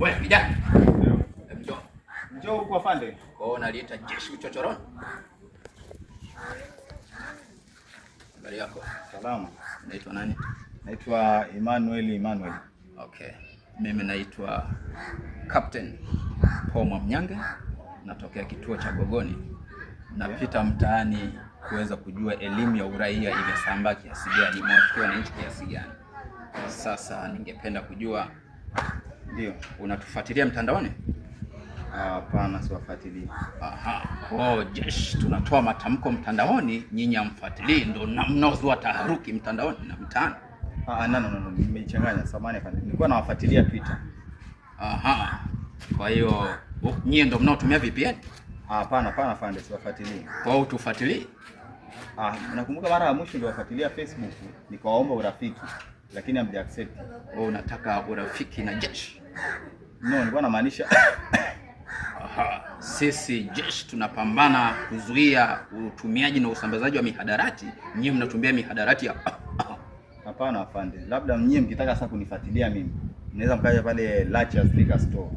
Wewe kijana. Njoo. Njoo huku, afande. Kwa hiyo naliita jeshi uchochoroni. Habari yako? Salama. Naitwa nani? Naitwa Emmanuel Emmanuel. Okay. Mimi naitwa Captain Paul Mwamnyange, natokea kituo cha Gogoni. Napita mtaani kuweza kujua elimu ya uraia imesambaa kiasi gani, imewafikia wananchi kiasi gani. Sasa ningependa kujua, Ndio. unatufuatilia mtandaoni? Hapana, siwafuatilii. Aha. Oh, jeshi tunatoa matamko mtandaoni, nyinyi hamfuatilii, ndo mnaozua taharuki mtandaoni na mtaani. Ah, no, no, no, nimeichanganya. Samahani afande. Nilikuwa nawafuatilia Twitter. Aha. Kwa hiyo nyie ndo mnaotumia VPN? Hapana, hapana afande, siwafuatilii. Kwa hiyo tufuatilie. Ah, nakumbuka mara ya mwisho niliwafuatilia Facebook, nikawaomba urafiki lakini hamja accept. Wewe unataka urafiki na jeshi? No, nilikuwa namaanisha Aha. Sisi jeshi tunapambana kuzuia utumiaji na usambazaji wa mihadarati, nyie mnatumia mihadarati ya Hapana afande, labda nyie mkitaka sasa kunifuatilia mimi, mnaweza mkaja pale Lachas Liquor Store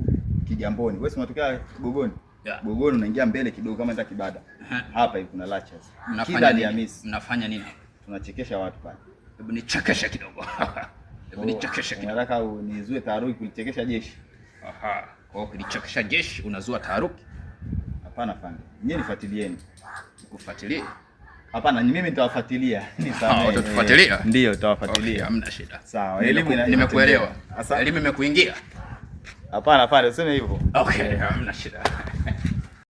Kigamboni. Wewe si unatokea Gogoni? Yeah. Gogoni unaingia mbele kidogo kama nenda Kibada. Hapa hivi kuna Lachas. Kila Mnafanya nini? Alhamisi Mnafanya nini? tunachekesha watu pale. Hebu nichekeshe kidogo. Hebu nichekeshe kidogo. Unataka nizue taharuki kulichekesha jeshi? Aha. Kwa hiyo ukilichekesha jeshi unazua taharuki. Hapana afande, nyie nifuatilieni. Kufuatilia. Hapana, ni mimi nitawafuatilia. Nisamehe. Ah, utatufuatilia? Ndio, nitawafuatilia. Okay, hamna shida. Sawa, elimu Nimekuelewa. Asa- Elimu imekuingia. Hapana, hapana, useme hivyo. Okay, hamna shida.